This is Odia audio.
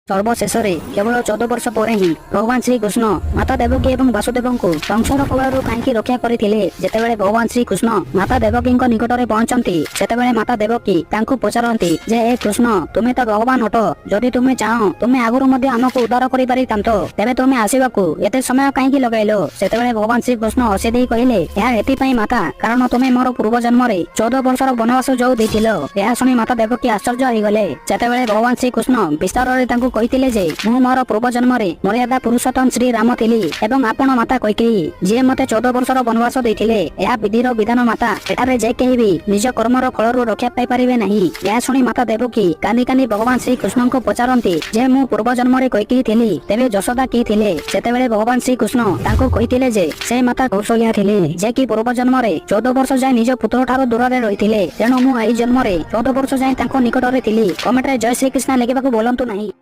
ସର୍ବଶେଷରେ କେବଳ 14 ବର୍ଷ ପରେ ହିଁ ଭଗବାନ ଶ୍ରୀକୃଷ୍ଣ ମାତା ଦେବକୀ ଏବଂ ବାସୁଦେବଙ୍କୁ କଂସର କବଳରୁ କାହିଁକି ରକ୍ଷା କରିଥିଲେ? ଯେତେବେଳେ ଭଗବାନ ଶ୍ରୀକୃଷ୍ଣ ମାତା ଦେବକୀଙ୍କ ନିକଟରେ ପହଞ୍ଚନ୍ତି, ସେତେବେଳେ ମାତା ଦେବକୀ ତାଙ୍କୁ ପଚାରନ୍ତି ଯେ, "ହେ କୃଷ୍ଣ, ତୁମେ ତ ଭଗବାନ ଅଟ। ଯଦି ତୁମେ ଚାହଁ, ତୁମେ ଆଗରୁ ମଧ୍ୟ ଆମକୁ ଉଦ୍ଧାର କରିପାରିଥାନ୍ତ। ତେବେ ତୁମେ ଆସିବାକୁ ଏତେ ସମୟ କାହିଁକି ଲଗାଇଲ?" ସେତେବେଳେ ଭଗବାନ ଶ୍ରୀକୃଷ୍ଣ ହସି ଦେଇ କହିଲେ, "ଏହା ଏଥିପାଇଁ ମାତା, କାରଣ ତୁମେ ମୋର ପୂର୍ବ ଜନ୍ମରେ 14 ବର୍ଷର ବନବାସ ଯୋଉ ଦେଇଥିଲ।" ଏହା ଶୁଣି ମାତା ଦେବକୀ ଆଶ୍ଚର୍ଯ୍ୟ ହୋଇଗଲେ। ସେତେବେଳେ ଭଗବାନ ଶ୍ରୀକୃଷ୍ଣ ବିସ୍ତାରରେ ତାଙ୍କୁ କହିଥିଲେ ଯେ, ମୁଁ ମୋର ପୂର୍ବ ଜନ୍ମରେ ମର୍ଯ୍ୟାଦା ପୁରୁଷୋତ୍ତମ ଶ୍ରୀ ରାମ ଥିଲି ଏବଂ ଆପଣ ମାତା କୈକେୟୀ, ଯିଏ ମତେ 14 ବର୍ଷର ବନବାସ ଦେଇଥିଲେ। ଏହା ବିଧିର ବିଧାନ ମାତା। ଏଠାରେ ଯେ କେହି ବି ନିଜ କର୍ମର ଫଳରୁ ରକ୍ଷା ପାଇପାରିବେ ନାହିଁ। ଏହା ଶୁଣି ମାତା ଦେବକୀ କାନ୍ଦି କାନ୍ଦି ଭଗବାନ ଶ୍ରୀକୃଷ୍ଣଙ୍କୁ ପଚାରନ୍ତି ଯେ, ମୁଁ ପୂର୍ବ ଜନ୍ମରେ କୈକେୟୀ ଥିଲି, ତେବେ ଯଶୋଦା କିଏ ଥିଲେ? ସେତେବେଳେ ଭଗବାନ ଶ୍ରୀକୃଷ୍ଣ ତାଙ୍କୁ କହିଥିଲେ ଯେ ସେ ମାତା କୌଶଲ୍ୟା ଥିଲେ, ଯେ କି ପୂର୍ବ ଜନ୍ମରେ 14 ବର୍ଷ ଯାଏ ନିଜ ପୁତ୍ର ଠାରୁ ଦୂରରେ ରହିଥିଲେ। ତେଣୁ ମୁଁ ଏହି ଜନ୍ମରେ 14 ବର୍ଷ ଯାଏଁ ତାଙ୍କ ନିକଟରେ ଥିଲି। କମେଣ୍ଟରେ ଜୟ ଶ୍ରୀକୃଷ୍ଣ ଲେଖିବାକୁ ଭୁଲନ୍ତୁ ନାହିଁ।